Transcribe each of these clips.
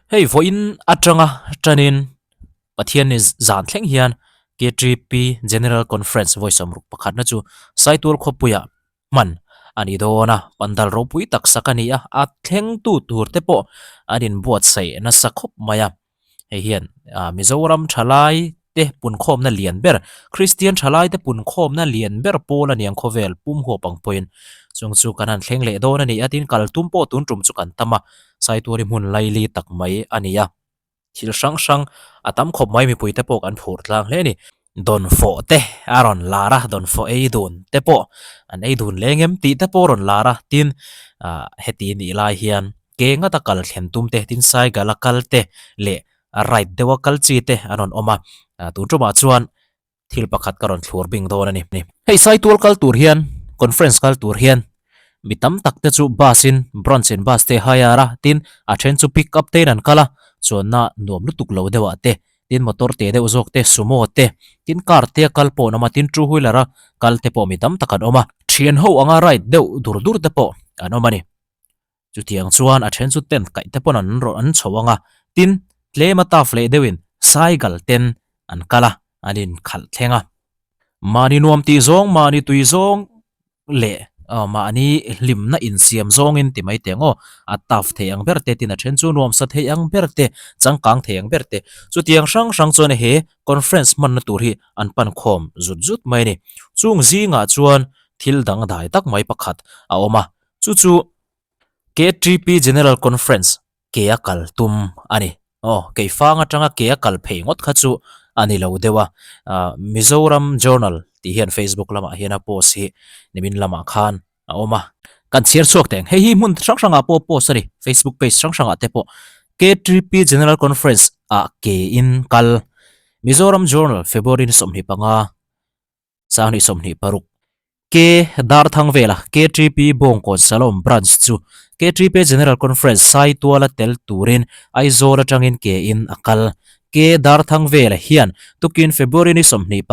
Hei vawiin atanga tanin Pathianni zan thleng hian KTP General Conference vawi sawmruk pakhatna chu Saitual khawpuiah hman a ni dawn a, pandal ropui tak sak a ni a, a thlengtu tur te pawh an inbuatsaih nasa khawp mai a. Hei hian Mizoram thalai te punkhawmna lian ber, Kristian thalai te punkhawmna lian ber pawl a niang khawvel pum huap ang pawhin chung chu kan han thleng leh dawn a ni a, tin kal tum pawh tun tum chu kan tam a, Saituari hmun laili tak mai a ni a. Thil hrang hrang a tam khawp mai mipui te pawh kan phur tlang hle a ni. Dawnfawh te a rawn lar a, dawnfawh ei dun te pawh an ei dun leng em tih te pawh a rawn lar a, tin ah heti nih lai hian ke ngata kal thlen tum te tin cycle a kal te leh ride deuh a kal chi te an rawn awm a, tun tumah chuan thil pakhat ka rawn thlur bing dawn a ni. Hei Saitual kal tur hian conference kal tur hian mi tam tak te chu bus in branch in bus te hire a tin a then chu pick up te in an kal a chuanna nuam lutuk lo deuh ah te tin motor te deuh zawk te sumo te tin car te a kal pawh an awm a tin two wheeler a kal te pawh mi tam tak an awm a thian ho anga ride deuh dur dur te pawh an awm a ni. Chutiang chuan a then chu tent kaih te pawn an rawn an chho ang a, tin, tlem a taf leh deuhin cycle ten an kal a, an inkhalh thleng a. Mahni nuam tih zawng, mahni tui zawng leh mahni hlimna insiam zawngin ti mai teh ang aw, a taf thei ang ber te, tin a then chu nuamsa thei ang ber te, changkang thei ang ber te. Chutiang hrang hrang chuan he conference hmanna tur hi an pan khawm zut zut mai a ni. Chung zingah chuan thil dangdai tak mai pakhat a awm a, Chu chu KTP General Conference ke a kal tum a ni. Aw, Keifang atanga ke a kal phei ngawt kha chu a ni lo deuh a. Mizoram Journal tih hian Facebook lamah hian a post hi nimin lamah khan a awm a. Kan chhiar chhuak teh ang. Hei hi hmun hrang hrangah pawh post a ni, Facebook page hrang hrangah te pawh. KTP General Conference ah ke in kal Mizoram Journal February ni 25. Sanghnih 26 K Darthang vela KTP Bawngkawn Salom Branch chu KTP General Conference Saituala tel turin Aizawl atangin ke in a kal. K Darthang vela hian tukin February ni 25,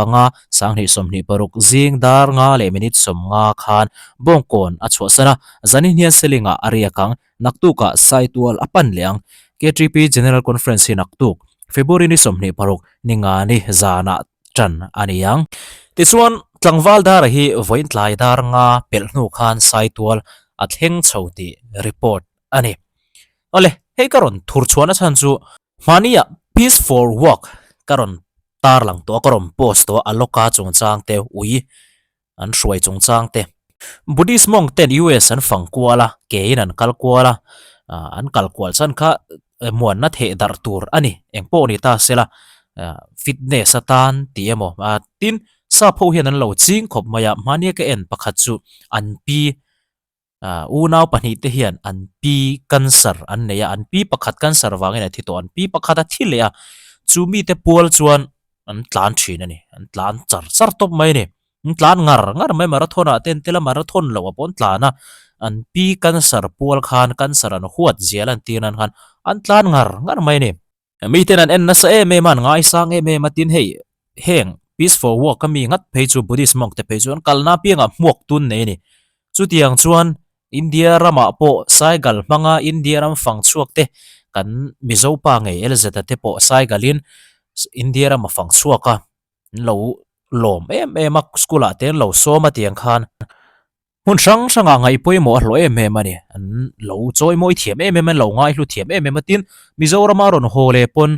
Sanghnih 26 zing dar nga leh minute 50 khan Bawngkawn a chhuahsan a, zanin hian Selingah a riak ang. Naktukah Saitual a pan leh ang. KTP General Conference hi naktuk February ni 26 ni nga ni zanah ṭan a ni ang. Tichuan, tlangval dara hi vawiin tlai dar nga pelh hnu khan Saitual a thleng chho tih report a ni. Awle, hei ka rawn thur chhuahna chhan chu hmahniah Peace for Work ka rawn tarlang tawh a, ka rawn post tawh a, Aloka chungchang te ui An hruai chungchang te. Buddhist monk ten US an fang kual a, kein an kal kual a, an kal kual chuan kha muanna theh darh tur a ni. Eng pawh ni ta sela, fitness atan tih emaw. Tin, sap ho hian an lo ching khawp mai a, hmania ka en pakhat chu an pi Unau pahnihte hian an pi cancer an nei a, an pi pakhat cancer vangin a thi tawh, an pi pakhat a thi leh a, chu mite pual chuan an tlan thin a ni, an tlan char char tawp mai a ni, an tlan ngar ngar mai marathon ah te an tel a, marathon loh ah pawh an tlan a, an pi cancer pual khan cancer an huat zial an tir nan khan an tlan ngar ngar mai a ni. Miten an en nasa em em a, an ngaisang em em a, tin hei heng Peace for Walk a mi ngat phei chu Buddhist monk te phei chu an kalna apiangah hmuak tun nei a ni. Chutiang chuan India ramah pawh Saigal hmanga India ram fang chhuak te kan Mizo pa ngei LZ-a te pawh Saigalin India ram a fang chhuak a, an lo lawm em em a, school ah te an lo sawm a tiang khan. Hmun hrang hrangah ngaih pawimawh a hlawh em em a ni. An lo chawi mawi thiam em em a, an lo ngaihlu thiam em em a. Tin, Mizorama rawn haw leh pawn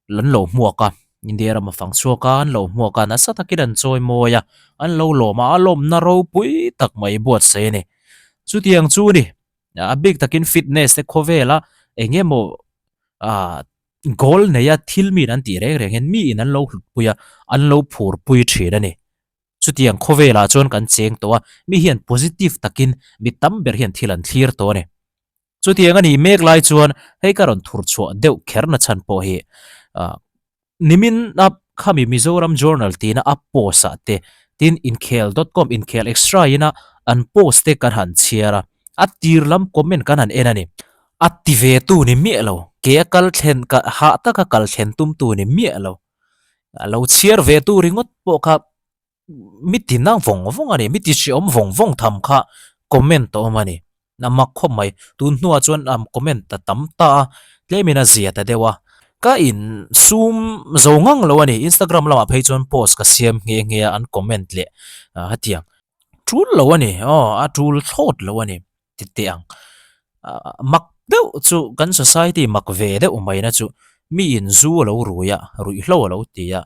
an lo hmuak a, India rama fang chhuak a, an lo hmuak a, nasa takin an chawi mawi a, an lo lawm a, a lawmna ropui tak mai buatsaih a ni. Chutiang chu ni, a bik takin fitness te khawvela eng emaw ah goal neia thil miin an tih reng reng hian miin an lo hlutpui a, an lo phurpui thin a ni. Chutiang khawvelah chuan kan cheng tawh a, mi hian positive takin mi tam ber hian thil an thlir tawh a ni. Chutiang a nih mek lai chuan hei ka rawn thur chhuah deuh kher na chhan pawh hi nimin a khami Mizoram Journal tina a post ah te tin inkhel dot com inkhel extra ina an post te kan han chhiar a, a tir lam comment kan han en a ni. A ti ve tu ni miah lo, ke a kal thlen hah taka kal thlen tum tu ni miah lo. A lo chhiar ve tu ringawt pawh kha mi ti na vawng vawng a ni, mi ti hreawm vawng vawng tham kha comment a awm a ni. A mak khawp mai, tun hnuah chuan comment a tam ta a, Tlemin a zia ta deuh a. Ka in sum zo ngang lo a ni. Instagram lamah phei chuan post ka siam nghe nghe a, an comment leh hetiang. Tul lo a ni, aw a tul thlawt lo a ni ti teh ang. Mak deuh chu kan society mak ve deuh mai na chu mi in zu a lo rui a, ruihhlo a lo ti a,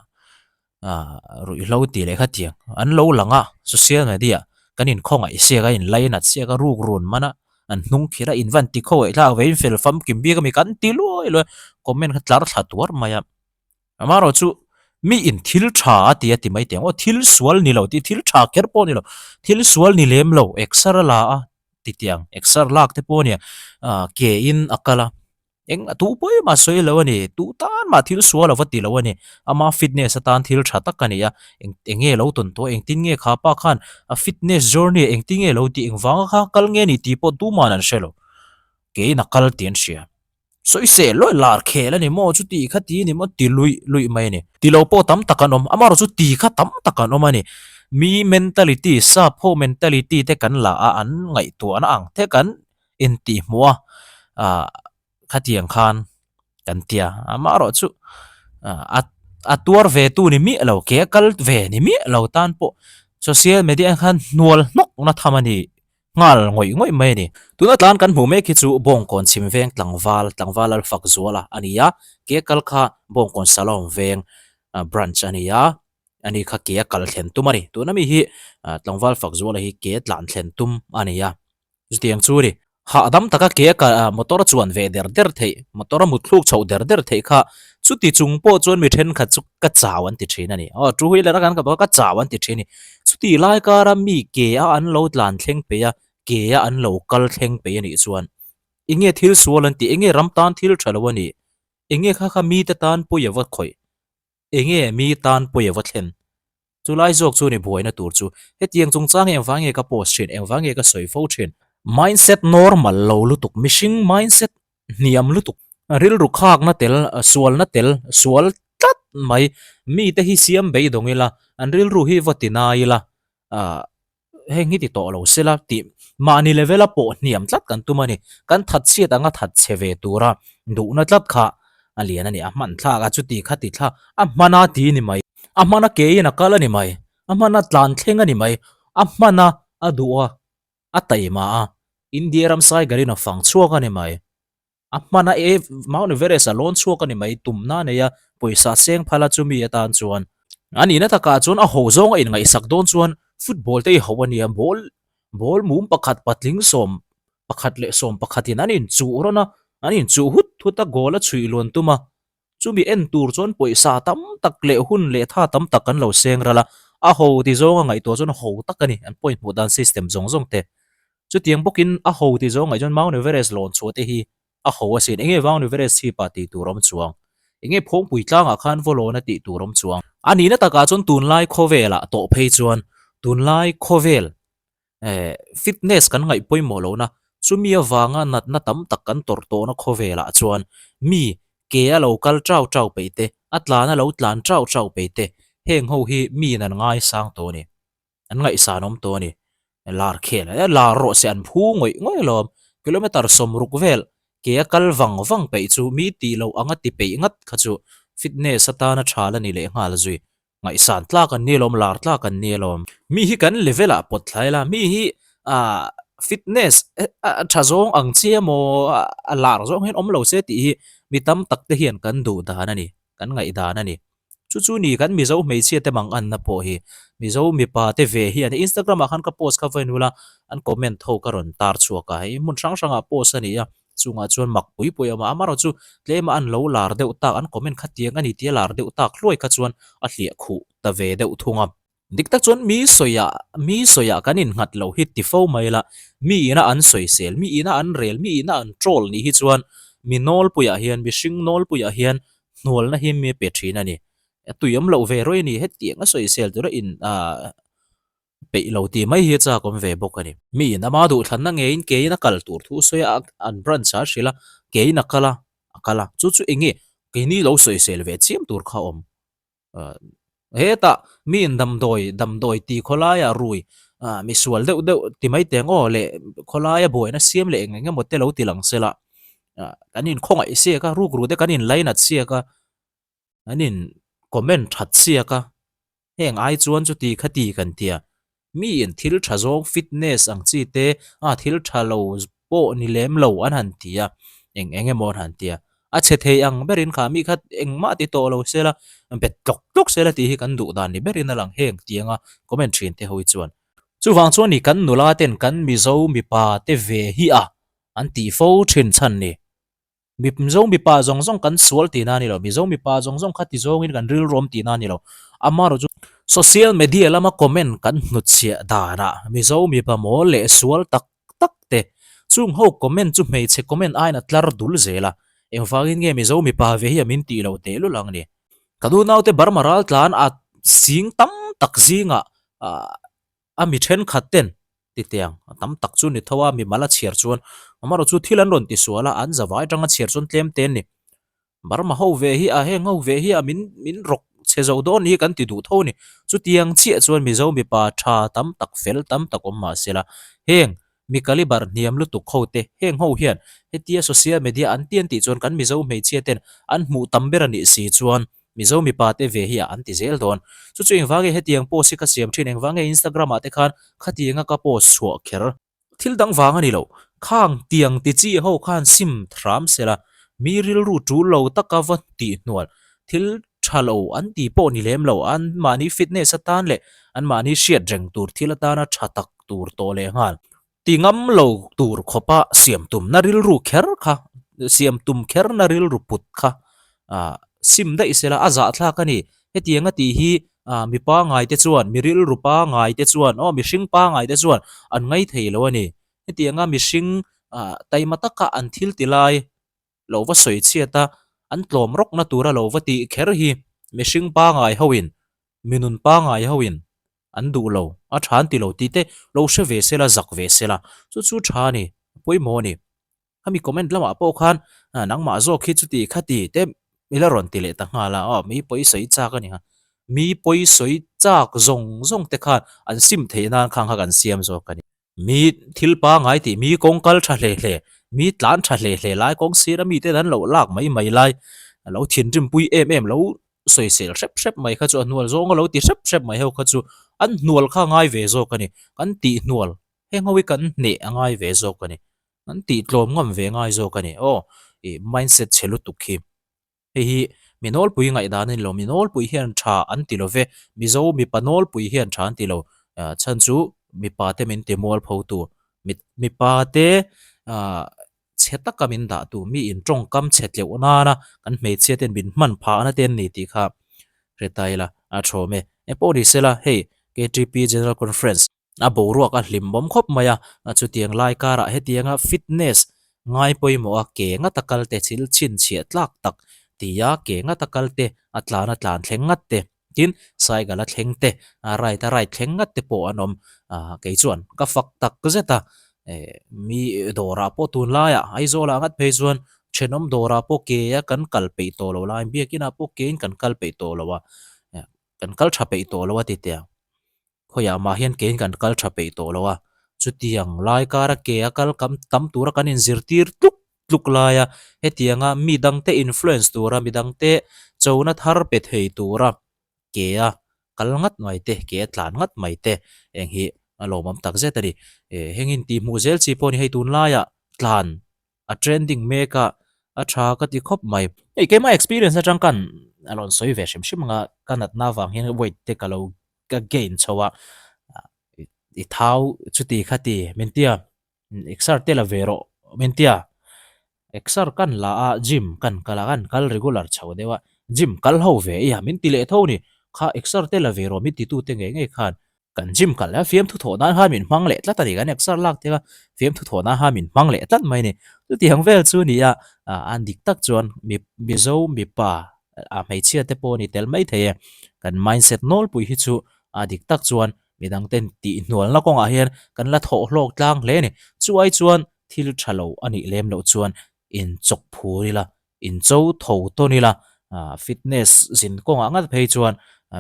ruihhlo tih leh khatiang an lo lang a, social media kan inkhawngaih siak a, inlainat siak a, ruk run man a, an hnung khirh a, in van ti khawngaih thlak ve in fel famkim bik a mi kan ti luai luai a, comment kha tlar thla tuar mai a. Amaherawh chu mi in thil tha a ti a ti mai teh ang aw, thil sual ni lo tih thil tha kher pawh ni lo, thil sual ni lem lo exer a la a ti teh ang, exer lak te pawh a nia ah ke in a kal a, eng tu pawh mah sawi lo a ni, tu tan mah thil sual a va ti lo a ni, ama fitness atan thil tha tak a ni a, eng eng nge lo tawn tawh a, engtin nge kha pa khan a fitness journey ah engtin nge lo tih engvanga kha kal nge ni tih pawh tuman an hre lo, ke in a kal tih an hria. Sawisel lawi lar khel a ni maw chuti kha ti a ni maw ti luih luih mai a ni. Ti lo pawh tam tak an awm, amaherawh chu ti kha tam tak an awm a ni. Mi mentality, sap ho mentality te kan la a, an ngaihtuahna ang te kan intihhmuh a, ah khatiang khan kan ti a. Amaherawh chu a a tuar ve tu ni miah lo, ke a kal ve ni miah lo tan pawh social media ah khan hnual hnawkna tham a ni. Nghal ngawih ngawih mai a ni. Tuna tlan kan hmuh mek hi chu Bawngkawn chhim veng tlangval, tlangval Lalfak Zuala a ni a, ke kal kha Bawngkawn Salawm veng branch a ni a, ani kha ke a kal thlen tum a ni. Tuna mi hi tlangval Fak Zuala hi ke tlan thlen tum a ni a, chutiang chu a ni. Hahdam taka ke a kal motor a chuan ve der der theih, motor a mutthluk chhoh der der theih kha chuti chung pawh chuan mi thenkhat chu ka chau an ti thin a ni. Aw two wheeler a kan kal bawk a ka chau an ti thin a ni. Chuti lai kara mi ke a an lo tlan thleng peih a, ke a an lo kal thleng peih a nih chuan enge thil sual an tih, enge ram tan thil tha lo a nih, enge kha kha mite tan pawi a va khawih, enge mi tan pawi a va thlen. Chu lai zawk chu ni buaina tur chu. Hetiang chungchang hi engvang nge ka post thin, engvang nge ka sawi fo thin. Mindset normal lo lutuk, mihring mindset hniam lutuk, rilru khakna tel, sualna tel, sual tlat mai, mite hi siam beidawng ila, an rilru hi va ti nai ila, ah heng hi ti tawh lo sela tih mahni level a pawh hniam tlat kan tum a ni. Kan that chhiat anga that chhe ve tura duhna tlat kha a lian a ni. A hman thlak a chuti kha ti thlak a hman a ti ni mai. A hman a ke in a kal a ni mai. A hman a tlan thleng a ni mai. A hman a a duh a a taima a India ram Saigarin a fang chhuak a ni mai. A hman a e Mount Everest a lawn chhuak a ni mai tumna a nei a, pawisa seng phal a chumi atan chuan. A nihna takah chuan a ho zawng a inngaihsak dawn chuan football te i ho a nia, ball ball mum pakhat patling sawm pakhat leh sawm pakhatin an inchuh rawn a, an inchuh hut hut a goal a chhuih luan tum a, chumi en tur chuan pawisa tam tak leh hun leh tha tam tak kan lo seng ral a, a ho ti zawng a ngaihtuah chuan ho tak a ni, an point hmuh dan system zawng zawng te. Chutiang bawkin a ho ti zawng ngaih chuan Mount Everest lawn chhuah te hi a ho asin. Enge Mount Everest chhip ah tih tur awm chuang? Enge Phawngpui tlangah khan vaw lawn a tih tur awm chuang? A nihna takah chuan tunlai khawvel ah tawh phei chuan tunlai khawvel eh fitness kan ngaih pawimawh lohna chumi avanga natna tam tak kan tawrh tawhna khawvel ah chuan mi ke a lo kal chau chau peih te, a tlan a lo tlan chau chau peih te heng ho hi miin an ngaisang tawh a ni. An ngaihsan awm tawh a ni. Lar khel a, lar rawh se an phu ngawih ngawih alawm. Kilometer 60 vel ke a kal vang vang peih chu mi tih loh anga ti peih ngat kha chu fitness atana tha la ni leh nghal zui. Ngaihsan tlak an ni alawm, lar tlak an ni alawm. Mi hi kan level ah pawt thlai la, mi hi ah fitness a tha zawng ang chi emaw a lar zawng hian awm lo se tih hi mi tam tak te hian kan duh dan a ni, kan ngaihdan a ni. Chu chu ni kan Mizo hmeichhia te mang anna pawh hi Mizo mipa te ve hi a ni. Instagram ah khan ka post kha vain ula an comment ho ka rawn tar chhuak a, hei hmun hrang hrangah post a ni a, chungah chuan mak pui pui a awm a, amaherawh chu tlema an lo lar deuh tak an comment kha tiang a ni tia lar deuh tak hluai kha chuan a hliah khuh ta ve deuh thung a. Dik tak chuan mi sawiah mi sawiah kan innghat lo hi ti fo mai la, mi ina an sawisel, mi ina an rel, mi ina an troll nih hi chuan mi nawlpuiah hian, mihring nawlpuiah hian hnualna hi mi pe thin a ni. A tui awm loh ve rawih a ni, hetiang a sawisel tura in ah peih lo tih mai hi a chak awm ve bawk a ni. Mi in ama duhthlanna ngeiin keiin a kal tur thu sawi a, an branch ah a hrilh a, keiin a kal a, a kal a, chu chu enge keini lo sawisel ve chiam tur kha a awm. Hetah mi in damdawi damdawi ti khawlaia rui ah misual deuh deuh ti mai teng aw leh khawlaia buaina siam leh eng eng emaw te lo ti lang se la. Kan inkhawngaih siak a, rukru te kan inlainat siak a, an in comment that siak a, heng ai chuan chuti khati kan tia. Mi in thil tha zawng fitness ang chi te a thil tha lo pawh ni lem lo an han ti a, eng eng emaw an han ti a. A chhe thei ang berin kha mi kha engmah ti tawh lo sela, bet tlawk tlawk sela tih hi kan duh dan ni berin a lang heng tianga comment thin te ho hi chuan. Chuvang chuan ni kan nula ten kan Mizo mipa te ve hi a an tih fo thin chhan ni. Mizo mipa zawng zawng kan sual tihna a ni lo, Mizo mipa zawng zawng kha ti zawngin kan rilruam tihna a ni lo. Amaherawhchu social media lama comment kan hnutchhiah danah Mizo mipa mawl leh sual tak tak te chung ho comment chu hmeichhe comment aiin a tlar dul zel a, engvangin nge Mizo mipa ve hi a min tih loh tehlul ang ni. Ka nu naute Burma raltlan a sing tam tak zingah a mi thenkhat ten ti tiang a tam tak chu ni tho a, mimal a chhiar chuan amaherawh chu thil an rawn ti sual a, an zavai atanga chhiar chuan tlem te an ni. Burma ho ve hi a heng ho ve hi a min min rawk chhe zo dawn hi kan ti duh tho a ni. Chutiang chiah chuan Mizo mipa tha tam tak fel tam tak awm mah se la, heng mi caliber hniam lutuk ho te heng ho hian hetia social media an ti an tih chuan kan Mizo hmeichhia ten an hmuh tam ber a nih si chuan Mizo mipa te ve hi a an ti zel dawn. Chu chu engvang nge hetiang post hi ka siam thin, engvang nge Instagram ah te khan khatianga ka post chhuah kher. Thil dang vang a ni lo. Khang tiang ti chi ho khan sim thram sela, mi rilru tul lo taka va tih hnual, thil tha lo an ti pawh ni lem lo, an mahni fitness atan leh an mahni hriat reng tur thil atana tha tak tur tawh leh nghal. Ti ngam lo tur khawpa siam tumna rilru kher kha, siam tum kherna rilru put kha sim daih sela a zahthlak a ni. Hetianga tih hi mi pangai te chuan, mi rilru pangai te chuan aw mihring pangai te chuan an ngai thei lo a ni. Hetianga mihring taima taka an thil ti lai lo va sawi chhiat a, an tlawm rawkna tura lo va tih kher hi mihring pangai hoin, mi nun pangai hoin an duh lo, a tha an ti lo tih te lo hre ve sela, zak ve sela, chu chu tha a ni, pawimawh a ni. Khami comment lamah pawh khan nangmah zawk hi chuti khati te i la rawn ti leh ta nghal a, aw mi pawi sawi chak a ni kha, mi pawi sawi chak zawng zawng te khan an sim theih nan khang kha kan siam zawk a ni. Mi thil pangai tih mi kawng kal tha hle hle, mi tlan tha hle hle lai kawng sira mite an lo lak mai mai lai, a lo thinrim pui em em lo sawisel hrep hrep mai kha chu a hnual zawnga lo ti hrep hrep mai ho kha chu an hnual kha a ngai ve zawk a ni, kan tih hnual heng ho hi kan hneh a ngai ve zawk a ni, kan tih tlawm ngam ve ngai zawk a ni aw ih mindset chhe lutuk hi. Hei hi mi nawlpui ngaihdan a ni lo, mi nawlpui hian tha an ti lo ve, Mizo mipa nawlpui hian tha an ti lo, chhan chu mipa te min ti mualpho tu, mipa te chhe taka min dah tu, mi in tawngkam chhe tleuh nana kan hmeichhia ten min hman phahna te an ni tih kha hre ta ila a thawm e. Engpawh ni sela hei KTP General Conference A boruak a hlim awm khawp mai a, chutiang lai karah hetianga fitness ngai pawimawh a ke ngata kal te thil chhinchhiah tlak tak tia ke ngata kal te a tlan a tlan thleng ngat te tin cycle a thleng te a ride a ride thleng ngat te pawh an awm kei chuan ka fak tak zet a mi dawrah pawh tunlaiah Aizawlah ngat phei chuan thenawm dawrah pawh ke a kan kal peih tawh lo lai biakinah pawh kein kan kal peih tawh lo a kan kal tha peih tawh lo a ti teh ang. Khawiah mah hian kein kan kal tha peih tawh lo a, chutiang lai kara ke a kal kam tam tura kan inzirtir tluk tluk laia hetianga mi dangte influence tura mi dangte chona thar pe thei tura ke a kal ngat mai te, ke a tlan ngat mai te eng hi a lawmawm tak zet a ni. Heng intihhmuh zel chi pawh a ni hei tunlaiah tlan a trending mek a, a tha ka ti khawp mai. Hei keimah experience atang khan a rawn sawi ve hrim hrim anga ka natna avang hian weight te ka lo ka gain chho a, i thau chuti kha ti min tia exer te la ve rawh min tia, exer kan la a gym kan kal a kan kal regular chho deuh a, gym kal ho ve i a min ti leh tho a ni, kha exer te la ve rawh min ti tu te ngei ngei khan Kan gym kal a fiamthu thawh nan khan min hmang leh tlat a ni, kan exer lak tir a fiamthu thawh nan khan min hmang leh tlat mai a ni. Chutiang vel chu a ni a, an dik tak chuan mi Mizo mipa a hmeichhia te pawh a ni tel mai thei e. Kan mindset nawlpui hi chu a dik tak chuan midang ten tihhnualna kawngah hian kan la thawh hlawk tlang hle a ni. Chu ai chuan thil tha lo a nih lem loh chuan inchawk phur ila Incho tho tawn ila, fitness zin kawngah ngat phei chuan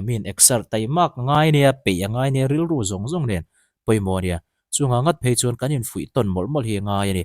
min exer taimak a ngai nia, peih a ngai nia, rilru zawng zawng nen pawimawh a nia. Chungah ngat phei chuan kan infuih tawn mawlh mawlh hi a ngai a ni.